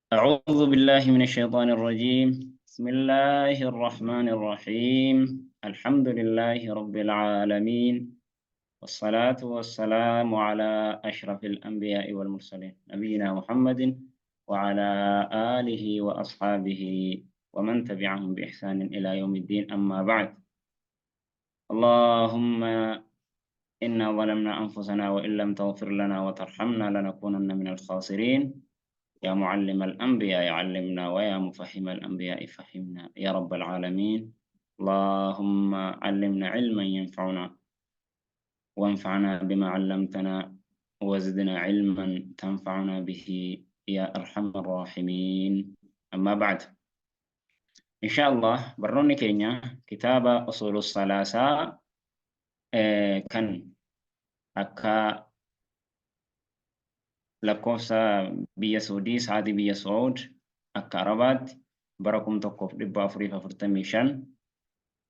أعوذ بالله من الشيطان الرجيم. بسم الله الرحمن الرحيم. الحمد لله رب العالمين، والصلاة والسلام على أشرف الأنبياء والمرسلين، نبينا محمد وعلى آله وأصحابه ومن تبعهم بإحسان إلى يوم الدين. أما بعد، اللهم إنا ظلمنا أنفسنا وإن لم تغفر لنا وترحمنا لنكونن من الخاسرين. يا معلم الأنبياء علمنا، ويا مفهم الأنبياء فهمنا، يا رب العالمين. اللهم علمنا علما ينفعنا، وانفعنا بما علمتنا، وزدنا علما تنفعنا به، يا أرحم الراحمين. أما بعد، إن شاء الله barnoonni keenya kitaaba أصول الثلاثة kan akka lakkoofsa biyya Suudii, sa'aatii biyya Saud, akka Arabaatti bara 1445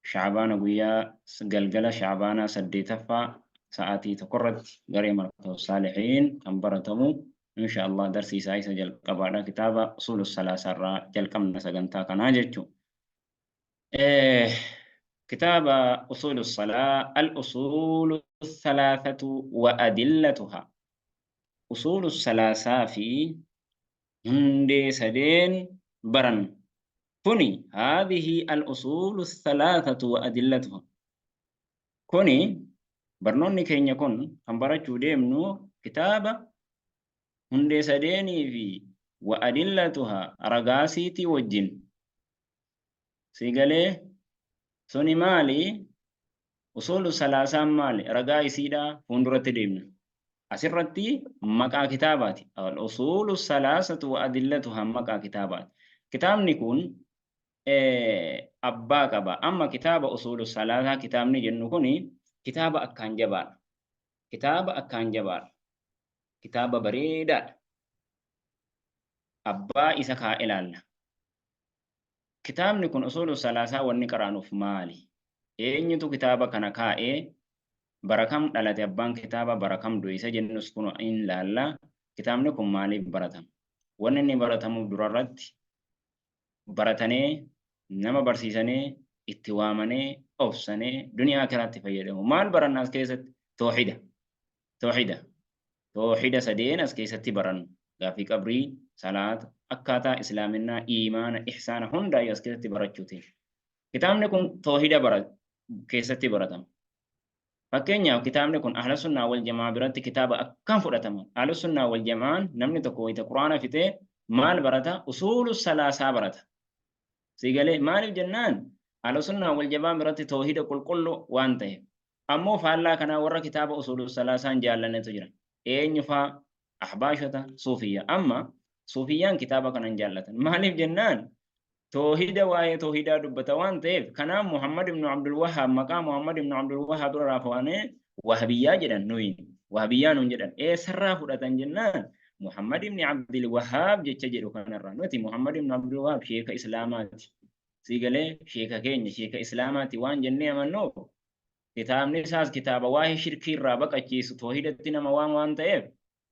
Shacbaana guyyaa galgala Shacbaanaa 8ffaa sa'aatii 1rratti garee Markaz Saalihiin kan baratamu, إن شاء الله darsii isaa isa jalqabaadha. Kitaaba أصول الثلاثة irraa jalqabna sagantaa kanaa jechuudha. Kitaaba أصول الصلاة، الأصول الثلاثة وأدلتها، أصول الثلاثة fi hundee sadeen baran kuni. هذه الأصول الثلاثة وأدلتها. Kuni barnoonni keenya kun kan barachuu deemnu kitaaba hundee sadeenii fi وأدلتها, ragaasiitii wajjin. Si galee? Suni maali? أصول الثلاثة n maali? Ragaa isiidha fuulduratti deemna. Asirratti maqaa kitaabaati. الأصول الثلاثة وأدلتها maqaa kitaabaati. Kitaabni kun abbaa qaba. Amma kitaaba أصول الثلاثة kitaabni jennu kuni kitaaba akkaan jabaadha. Kitaaba akkaan jabaadha. Kitaaba bareedaadha. Abbaa isa kaa ilaalla. Kitaabni kun أصول الثلاثة wanni qaraanuuf maali? Eenyutu kitaaba kana kaa'ee? Bara kam dhalate abbaan kitaaba? Bara kam du'e? Isa jennus kun in laalla. Kitaabni kun maaliif baratama? Wanni inni baratamuuf durarratti baratanii, nama barsiisanii, itti waamanii, obsanii duniyaa kiraatti fayyadamu. Maal baranna as keessatti? Toohida. Toohida. Toohida sadeen as keessatti barannu. Gaafii qabrii, salaata, akkaataa islaaminaa, iimaana, ihsaana hundaayyuu as keessatti barachuuti. Kitaabni kun toohida bara keessatti baratama. Fakkeenyaaf, kitaabni kun أهل السنة والجماعة biratti kitaaba akkam fudhatama. أهل السنة والجماعة n namni tokko wayita Quraana fixee maal barata? أصول الثلاثة barata. Si galee? Maaliif jennaan, أهل السنة والجماعة biratti toohida qulqulluu waan ta'eef. Ammoo faallaa kanaa warra kitaaba أصول الثلاثة n jaallannetu jira. Eenyu faa? Ahbaashota, suufiyya. Amma suufiyyaan kitaaba kana hin jaallatan. Maaliif jennaan, toohida, waa'ee toohidaa dubbata waan ta'eef. Kanaaf Muhammad ibn Abdul Wahhaab, maqaa Muhammad ibn Abdul Wahhaab irraa fuudhanii Wahabiyyaa jedhan nuyi. Wahabiyyaa nuun jedhan. Eessarraa fudhatan jennaan, Muhammad ibn Abdul Wahhaab jecha jedhu kanarraa. Nuti Muhammad ibn Abdul Wahhaab sheeka Islaamaati. Si galee? Sheeka keenya, sheeka Islaamaati waan jennee amannuuf, kitaabni isaas kitaaba waa'ee shirkii irraa baqachiisu, toohidatti nama waan ta'eef,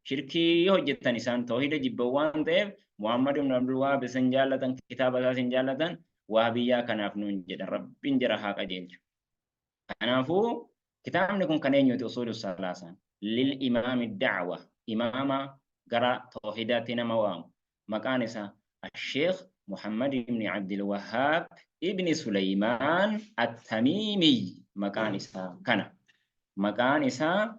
shirkii hojjetan isaan toohida jibban waan ta'eef, Muhammad ibn Abdul Wahhaab isin jaallatan, kitaaba isaas hin jaallatan, Wahabiyyaa kanaaf nuun jedhan. Rabbiin jara haa qajeelchu. Kanaafuu kitaabni kun kan eenyuti? أصول الثلاثة للإمام الدعوة, imaama gara toohidaatti nama waamu, maqaan isaa الشيخ محمد بن عبد الوهاب ابن سليمان التميمي. Maqaan isaa kana. Maqaan isaa,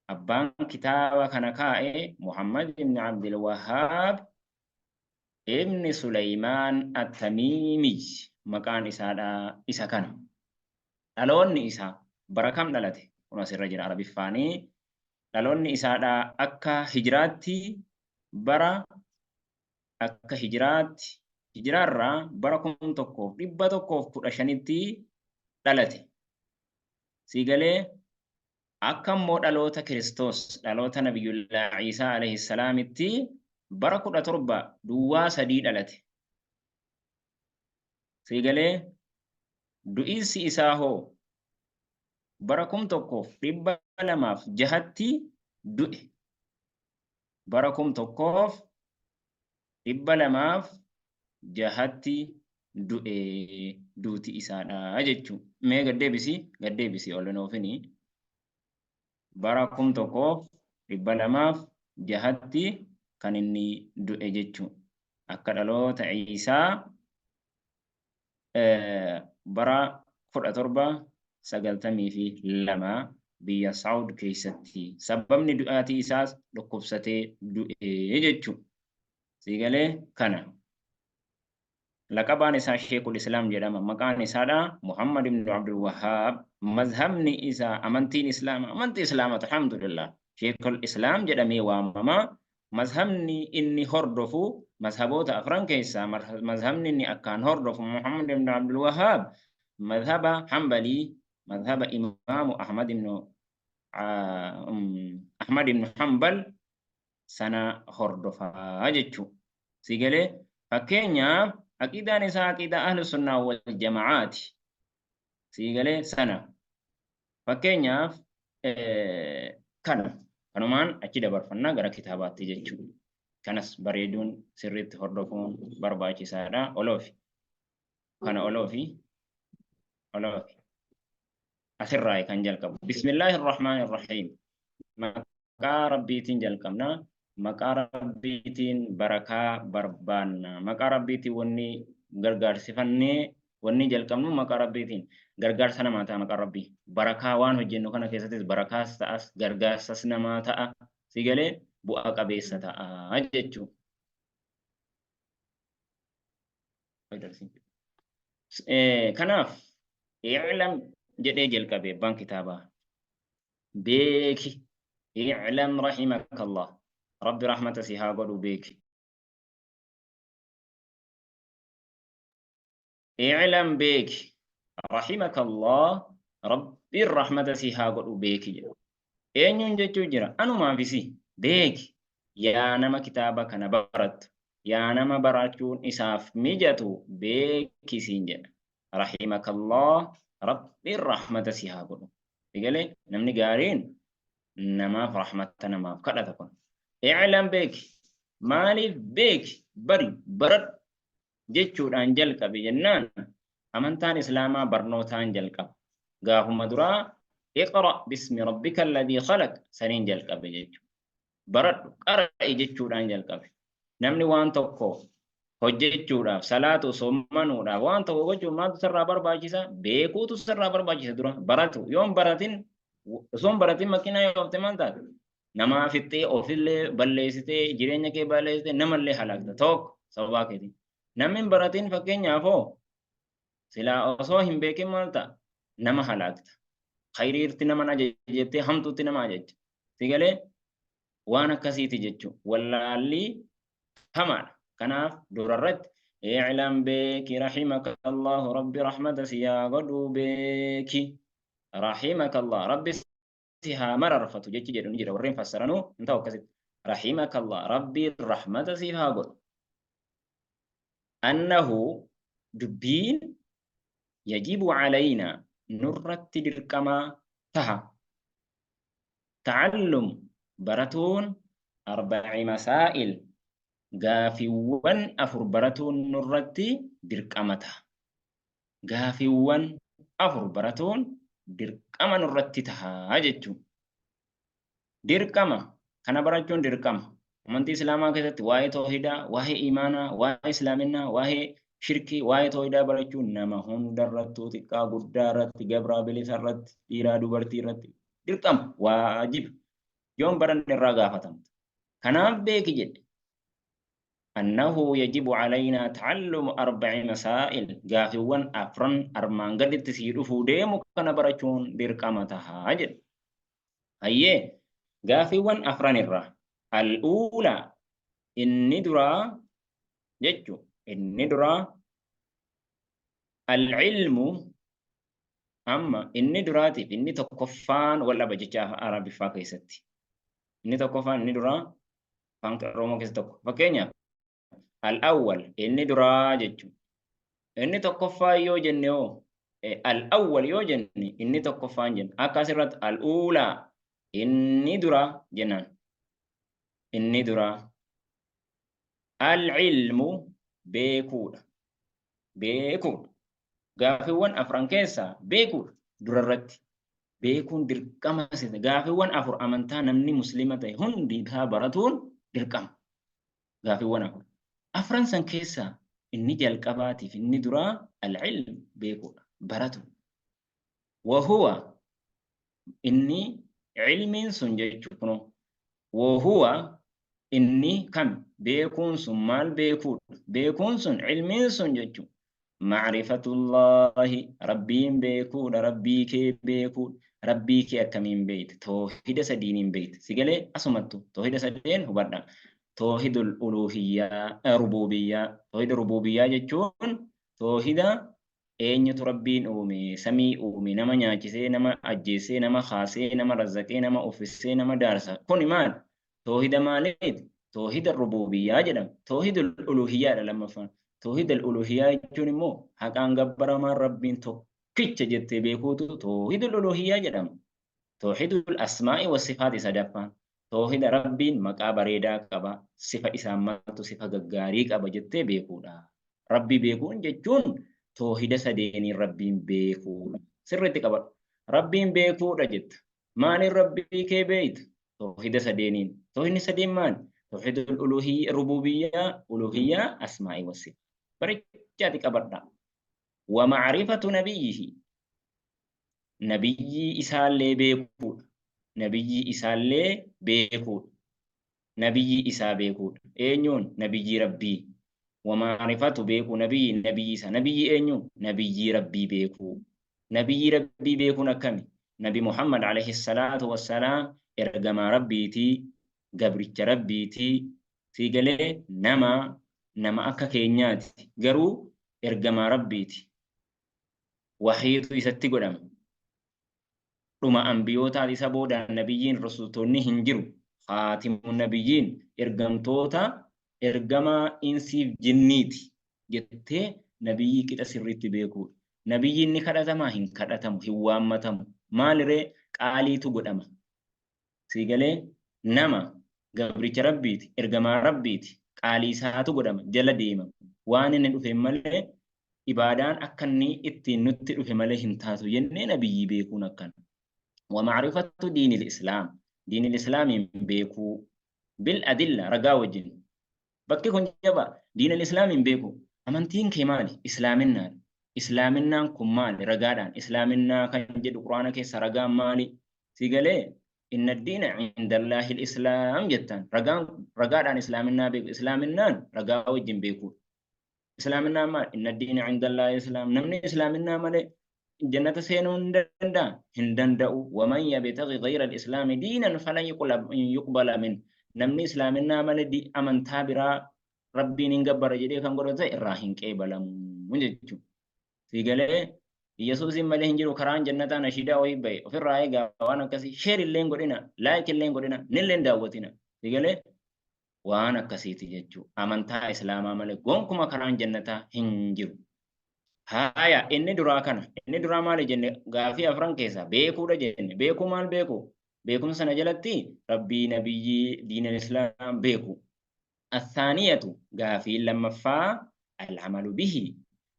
abbaan kitaaba kana kaa'e, Muhammad ibn Abdul Wahhaab ibn Suleymaan At-Tamiimi maqaan isaadha isa kana. Dhaloonni isaa bara kam dhalate? Kun asirra jira Arabiffaanii. Dhaloonni isaadha akka hijiraatti, bara akka hijiraatti, hijiraarraa bara 1115tti dhalate. Sii galee? Akka immoo dhaloota Kiristoos, dhaloota Nabiyyullaa Iisaa عليه السلام itti bara 1703 dhalate. Sii galee? Du'iinsi isaa hoo bara 1206tti du'e. Bara kum tokkoof 206tti du'e duuti isaadha jechuu. Mee gad deebisi gad deebisi ol hin oofini. Bara 1206tti kan inni du'e jechuu. Akka dhaloota Iisaa bara 1792 biyya Saud keessatti. Sababni du'aatii isaas dhukkubsatee du'e jechuudha. Sii galee kana. Laqabaan isaa Sheekul Islaam jedhama. Maqaan isaadha Muhammad ibn Abdul Wahhaab. Mazhabni isaa amantiin Islaama amantii Islaamati alhamdulillah. Sheekul Islaam jedhamee waamama. Mazhabni inni hordofu mazhaboota afran keessaa mazhabni inni akkaan hordofu Muhammad ibn Abdul Wahhaab mazhaba Hanbalii, mazhaba Imaamu Ahmad ibn Ahmad ibn Hanbal sana hordofa jechuu. Si galee fakkeenyaaf aqiidaan isaa aqiidaa ahlu sunnaa wal jama'aati. Si galee sana fakkeenyaaf kana kanumaan achi dabarfannaa gara kitaabaatti jechuudha. Kanas bareeduun sirriitti hordofuun barbaachisaadha. Oloofi. Kana oloofi. Oloofi. Asirraa kan jalqabu. Bismillaahi Rahmaani Rahiim. Maqaa Rabbiitiin jalqabna. Maqaa Rabbiitiin barakaa barbaanna. Maqaa Rabbiitiin wanni gargaarsifannee wanni jalqabnu maqaa Rabbiitiin gargaarsa namaa ta'a maqaa Rabbii. Barakaa waan hojjennu kana keessattis barakaas ta'as gargaarsas namaa ta'a. Si galee bu'aa qabeessa ta'a jechuudha. Kanaaf i'lam jedhee jalqabe abbaan kitaabaa. Beeki i'lam rahimakallah. Rabbi rahmata si haa godhu beeki. I'lam beeki rahimakallah Rabbiin rahmata si haa godhu beeki jedha. Eenyuun jechuu jira? Anumaaf si beeki yaa nama kitaaba kana barattu yaa nama barachuun isaaf mijatu beeki siin jedha. Rahimakallah Rabbiin rahmata si haa godhu. Egalee namni gaariin namaaf rahmata namaaf kadhata kun. I'lam beeki maaliif beeki bari baradhu jechuudhaan jalqabe jennaan amantaan Islaamaa barnootaan jalqaba. Gaafuma duraa iqra bismi rabbika alladhii khalaq saniin jalqabe jechuudha. Baradhu qara'i jechuudhaan jalqabe. Namni waan tokko hojjechuudhaaf salaatu soommanuudhaaf waan tokko gochuuf maaltu sirraa barbaachisa? Beekuutu sirraa barbaachisa dura baratu. Yoon baratin osoo hin baratin makiinaa yoo oofte maal taate? Namaa fixxee ofillee balleessitee jireenya kee balleessitee namallee halaakta tokko sababaa keetiin. Namni hin baratin fakkeenyaaf hoo silaa osoo hin beekin maal ta'a? Nama halaakta. Khayriirti nama ajaja jettee hamtuutti nama ajajja. Si galee waan akkasiiti jechuudha. Wallaalli hamaadha. Kanaaf durarratti i'lam beeki rahimaka Allahu rabbi rahmata si haa godhu beeki rahimaka Allah rabbi si haa mararfatu jechi jedhu ni jira warreen fassaranuu hin ta'u akkasitti rahimaka Allah rabbi rahmata siif haa godhu. Annahu dubbiin yajibu alaynaa nurratti dirqamaa taha ta'allum baratuun arba'i masaa'il gaafiiwwan afur baratuun nurratti dirqama taha. Gaafiiwwan afur baratuun dirqama nurratti taha jechuudha. Dirqama kana barachuun dirqama. Amantii Islaamaa keessatti waa'ee toohidaa, waa'ee imaanaa, waa'ee islaaminaa, waa'ee shirkii, waa'ee toohidaa barachuun nama hundarrattuu xiqqaa guddaa irratti, gabraa bilisa irratti, dhiiraa dubartii irratti dirqama waajiba. Yoon baranne irraa gaafatamta. Kanaaf beeki jedhe. Annahu yajibu alaynaa ta'allumu arba'i masaa'il gaafiiwwan afran armaan gaditti sii dhufuu deemu kana barachuun dirqama taha jedhe. Hayyee gaafiiwwan afran irraa al-uulaa inni duraa jechu inni duraa al-ilmu amma inni duraatiif inni tokkoffaan wal dhaba jecha Arabiffaa keessatti. Inni tokkoffaan inni duraa afaan Oromoo keessa tokko. Fakkeenyaaf al-awwal inni duraa jechuudha. Inni tokkoffaa yoo jenne hoo al-awwal yoo jenne inni tokkoffaan jenna. Akka asirratti al-uulaa inni duraa jennaan. Inni duraa. Al-ilmu beekuudha. Beekuudha. Gaafiiwwan afran keessaa beekuudha durarratti. Beekuun dirqama sita. Gaafiiwwan afur amantaa namni muslima ta'e hundi isaa baratuun dirqama. Gaafiiwwan afur. Afran san keessaa inni jalqabaatiif inni duraa al-ilm beekuudha. Baratu. Wahuwa inni ilmiin sun jechuu kunoo. Wahuwa inni kam beekuun sun maal beekuudha? Beekuun sun ilmiin sun jechuun ma'rifatullaahi rabbiin beekuudha, rabbii kee beekuudha. Rabbii kee akkamiin beekta? Toohida sadiiniin beekta. Si galee asumattu toohida sadeen hubadha. Toohidul uluhiyyaa, rububiyyaa. Toohida rububiyyaa jechuun toohida eenyutu Rabbiin uume, samii uume, nama nyaachisee, nama ajjeesee, nama kaasee, nama razzaqee, nama uffisee, nama daarsa. Kuni maal? Toohida maaliiti? Toohida rububiyyaa jedhama. Toohidul uluhiyyaadha lammaffaan. Toohidul uluhiyyaa jechuun immoo haqaan gabbaramaan Rabbiin tokkicha jettee beekuutu toohidul uluhiyyaa jedhama. Toohidul asmaa'i wa sifaati sadaffaan. Toohida Rabbiin maqaa bareedaa qaba, sifa isaan maltu sifa gaggaarii qaba jettee beekuudha. Rabbii beekuun jechuun toohida sadeeniin Rabbiin beekuudha. Sirriitti qabadhu. Rabbiin beekuudha jetta. Maaliin Rabbii kee beeyta? Toohida sadeeniin. Toohidni sadeen maali? Toohidul uluhiyyaa, rububiyyaa, uluhiyyaa, asmaa'i wa sifaat. Barichaati qabadha. Wa ma'rifatu nabiyyihi. Nabiyyii isaallee beekuudha. Nabiyyii isaallee beekuudha. Nabiyyii isaa beekuudha. Eenyuun? Nabiyyii Rabbii. Wa ma'rifatu beekuu nabiyyi nabiyyii isaa. Nabiyyii eenyu? Nabiyyii Rabbii beekuu. Nabiyyii Rabbii beekuun akkami? Nabi Muhammad alayhi salaatu wassalaam ergamaa Rabbiitii, gabricha Rabbiitii, sii galee nama nama akka keenyaati. Garuu ergamaa Rabbiiti. Wahiitu isatti godhama. Dhuma ambiyootaati isa boodaan nabiyyiin rusultoonni hin jiru. Khaatimu nabiyyiin ergamtoota ergamaa insiif jinniiti jettee nabiyyii qixa sirriitti beekuudha. Nabiyyiin ni kadhatamaa? Hin kadhatamu, hin waammatamu. Maaliree? Qaaliitu godhama. Sii galee? Nama gabricha Rabbiiti, ergamaa Rabbiiti, qaalii isaatu godhama, jala deemama. Waan inni dhufeen malee ibaadaan akka inni ittiin nutti dhufe malee hin taatu jennee nabiyyii beekuun akkana. Wa ma'rifatu diinil islaam, diinil islaamiin beekuu bil adilla ragaa wajjin. Bakki kun jabaa. Diinal Islaamiin beekuu. Amantiin kee maali? Islaaminnaadha. Islaaminnaan kun maali? Ragaadhaan. Islaaminnaa kan jedhu Qur'aana keessa ragaan maali? Si galee? Inna diina indallaahi islaam jettaan. Ragaan ragaadhaan islaaminnaa beeku. Islaaminnaan ragaa wajjin beekuudha. Islaaminnaan maali? Inna diina indallaahi islaam. Namni islaaminnaa malee jannata seenuu hin danda'a? Hin danda'u. Waman yabtaghi ghayra al-islaami diinan falan yuqbala min. Namni islaaminaa malee amantaa biraa Rabbiin hin gabbara jedhee kan godhatu ta'e irraa hin qeebalamu jechuudha. Si galee Yesuusiin malee hin jiru karaan jannataa nashiidaa wayii bahe ofirraa eegaa waan akkasii sheer illee hin godhina laayik illee hin godhina nillee hin daawwatina. Si galee waan akkasiiti jechuudha. Amantaa islaamaa malee gonkuma karaan jannataa hin jiru. Haaya inni duraa kana. Inni duraa maali jenne gaafii afran keessaa beekuudha jenne. Beekuu maal beeku? Beekumsa sana jalatti Rabbii, Nabiyyii, diinal Islaam beeku. Athaaniyatu gaafiin lammaffaa al-amalu bihi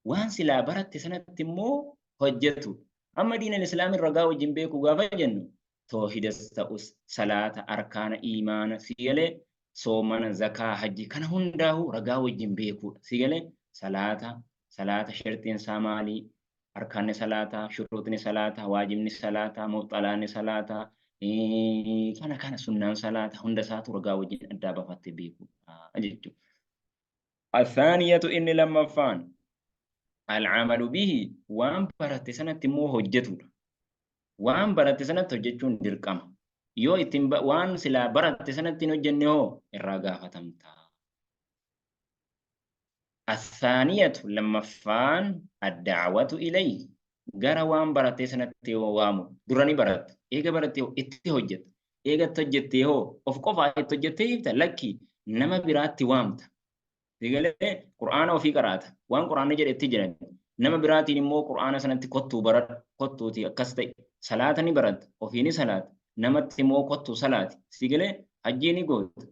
waan silaa baratte sanatti immoo hojjetu. Amma diinal Islaamin ragaa wajjin beekuu gaafa jennu toohidas ta'us salaata, arkaana, iimaana, si galee soomana, zakaa, hajji kana hundaahu ragaa wajjin beekuudha. Si galee salaata, salaata sharxiin isaa maali? Arkaanni salaataa, shuruutni salaataa, waajibni salaataa, mubxalaanni salaataa, kana kana sunnaan salaataa hunda isaatu ragaa wajjin addaa baafattee beekuudha jechuudha. Athaaniyatu inni lammaffaan al'amalu bihi waan baratte sanatti immoo hojjetudha. Waan baratte sanatti hojjechuun dirqama. Yoo ittiin waan silaa baratte sanatti hin hojjenne hoo irraa gaafatamta. Athaaniyatu lammaffaan adda'awatu ilayhi gara waan barattee sanatti yoo waamu dura ni baratta. Eega barattee hoo itti hojjetta. Eega itti hojjettee hoo of qofaa itti hojjettee hiikta lakki nama biraatti waamta. Sigalee Qur'aana ofii qaraata. Waan Qur'aanni jedhe itti jiran. Nama biraatiin immoo Qur'aana sanatti kottuu baradhu, kottuuti akkas ta'e. Salaata ni baratta, ofii ni salaata. Namatti immoo kottuu salaati. Sigalee hajjii ni goota.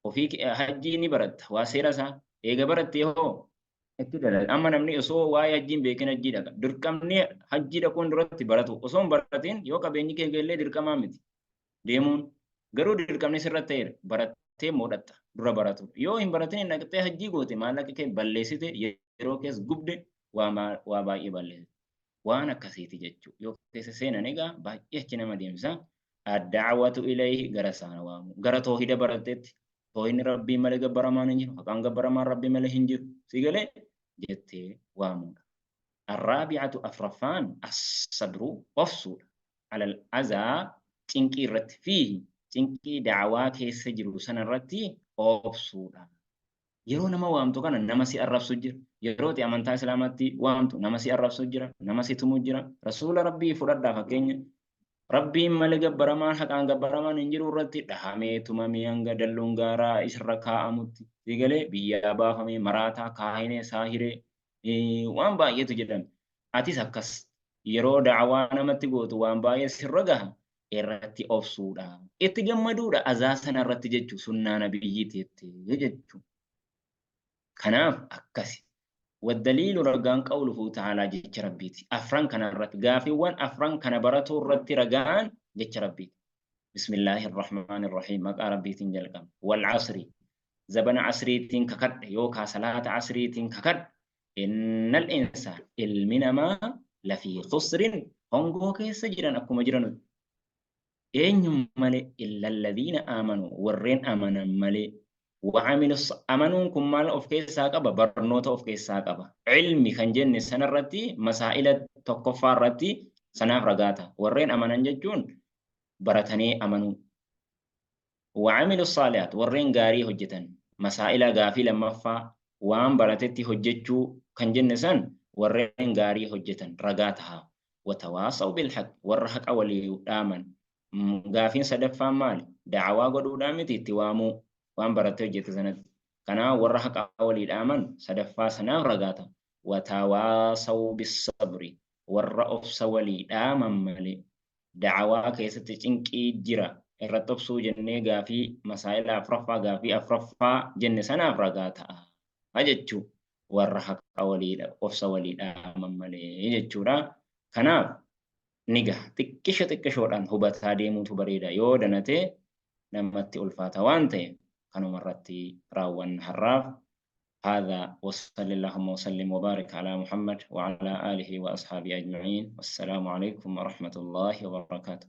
Ofii hajjii ni baratta. Waa seera isaa eega barattee hoo itti dalaga. Amma namni osoo waa'ee hajjii hin beekin hajjii dhaqa. Dirqamni hajjii dhaquun duratti baratu. Osoo hin baratin yoo qabeenyi kee gahellee dirqamaa miti deemuun. Garuu dirqamni sirratti ta'eera. Barattee moodhatta dura baratu. Yoo hin baratin hin dhaqxee hajjii goote maallaqa kee balleessite yeroo kees gubde waa baay'ee balleessite. Waan akkasiiti jechuudha. Yoo keessa seenan egaa baay'ee achi nama deemsa. Ad-da'watu ilayhi gara sana waamu. Gara toohida baratteetti. Toohidni Rabbii malee gabbaramaan hin jiru. Haqaan gabbaramaan Rabbii malee hin jiru. Si galee jettee waamuudha. Arraabi'atu afraffaan as-sabru obsuudha. Alal azaa cinqii irratti fiihi cinqii da'awaa keessa jiru sana irratti obsuudha. Yeroo nama waamtu kana nama si arrabsu jira. Yeroo ati amantaa Islaamaatti waamtu nama si arrabsu jira, nama si tumu jira. Rasuula Rabbii fudhadhaa fakkeenya. Rabbiin malee gabbaramaan haqaan gabbaramaan hin jiru irratti dhahamee tumamee hanga dalluun gaaraa isarra kaa'amutti. Si galee biyyaa baafamee maraataa, kaahinee, saahiree waan baay'eetu jedhame. Atis akkas yeroo da'awaa namatti gootu waan baay'ee sirra gaha irratti obsuudha. Itti gammaduudha azaa sana irratti jechu sunnaa nabiyyiiti jettee jechu. Kanaaf akkasi. Waddaliilu ragaan qawluhu ta'aalaa jecha Rabbiiti. Afran kana irratti gaafiiwwan afran kana baratuu irratti ragaan jecha Rabbiiti. Bismillaahi irrahmaani irrahiim maqaa Rabbiitiin jalqabna. Wal asri zabana asriitiin kakadhe yookaa salaata asriitiin kakadhe Innal insaan ilmi namaa lafii khusrin hongoo keessa jiran akkuma jiranutti. Eenyu malee illalladiina aamanu warreen amanan malee wa'amilu amanuun kun maal of keessaa qaba? Barnoota of keessaa qaba. Ilmi kan jenne sanarratti masaa'ila tokkoffaa irratti sanaaf ragaa ta'a. Warreen amanan jechuun baratanii amanuu. Wa'amilu saalihaat warreen gaarii hojjetan masaa'ila gaafii lammaffaa waan baratetti hojjechuu kan jenne san warreen gaarii hojjetan ragaa taha. Watawaasaw bilhaq warra haqa walii dhaaman. Gaafiin sadaffaan maali? Da'awaa godhuudhaa miti itti waamuu waan barattee hojjette sanatti. Kanaaf warra haqa walii dhaaman sadaffaa sanaaf ragaa taha. Watawaasaw bissabri warra obsa walii dhaaman malee. Da'awaa keessatti cinqii jira irratti obsuu jennee gaafii masaa'ila afraffaa gaafii afraffaa jenne sanaaf ragaa ta'a jechuu warra haqa walii obsa walii dhaaman malee jechuudha. Kanaaf ni gaha xiqqisho xiqqishoodhaan hubataa deemuutu bareeda yoo danatee namatti ulfaata waan ta'eef kanuma irratti raawwanna har'aaf. هذا وصل اللهم وسلم وبارك على محمد وعلى آله وأصحابه أجمعين والسلام عليكم ورحمة الله وبركاته.